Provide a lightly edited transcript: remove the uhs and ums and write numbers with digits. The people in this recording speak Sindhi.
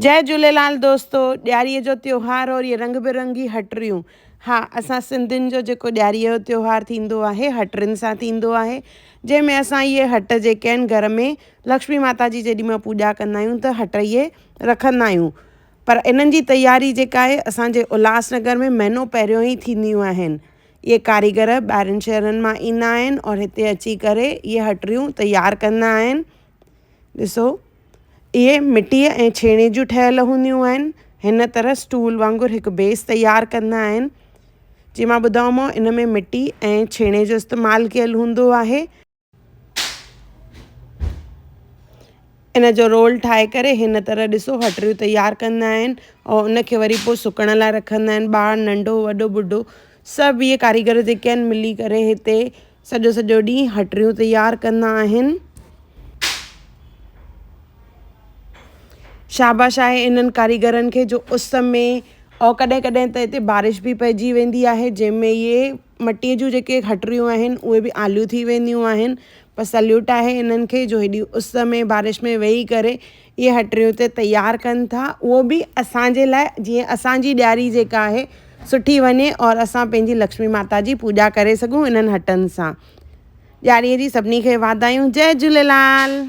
جئي جهوليلال دوستو ڏياريء جو تيوهار اور اهي رنگ برنگي هٽريون ها اسان سنڌين جو جيڪو ڏياريء جو تيوهار ٿيندو آهي هٽرين سان ٿيندو آهي جنهن ۾ اسان اهي هٽ جيڪي آهن گهر ۾ لڪشمي ماتا جي جيڏي مهل پوڄا ڪندا آهيون ته هٽ اهي رکندا آهيون پر انهن جي تياري جيڪا آهي اسان جي الهاس نگر ۾ مهينو پهريون ئي ٿينديون آهن اهي ڪاريگر ٻاهرين شهرن مان ايندا آهن اور هتي اچي ڪري اهي هٽريون تيار ڪندا آهن ڏسو اهي مٽيء ۽ ڇيڻي جون ٺهيل هونديون آهن. هن طرح اسٽول وانگر هڪ بيس تيار ڪندا آهن. جيئن مان ٻڌايومانو ان ۾ مٽي ۽ ڇيڻي جو استعمال ڪيل هوندو آهي. ان جو رول ٺاهي ڪري هن طرح ڏسو هٽڙيون تيار ڪندا آهن ۽ ان کي وري پوء سڪڻ لاء رکندا آهن. ٻار ننڍو وڏو ٻڍو سڀ اهي ڪاريگر جيڪي آهن ملي ڪري هتي سڄو سڄو ڏينهن هٽڙيون تيار ڪندا آهن. شاباش آهي انهن ڪاريگرن کي جو اس ۾ اور ڪڏهن ڪڏهن ته هتي بارش به پئجي ويندي آهي جنهن ۾ اهي مٽيء جون جيڪي هٽڙيون آهن اهي به آليون ٿي وينديون آهن پر سليوٽ آهي انهن کي جو هيڏي اس ۾ بارش ۾ ويهي ڪري اهي هٽڙيون هتي تيار ڪن ٿا اهو به اسان جي لاء جيئن اسان جي ڏياري جيڪا آهي سٺي وڃي اور اسان پنهنجي لڪشمي ماتا جي پوڄا ڪري سگهون انهن هٽن سان ڏياريء جي سڀني کي واڌايون جئي جهوليلال.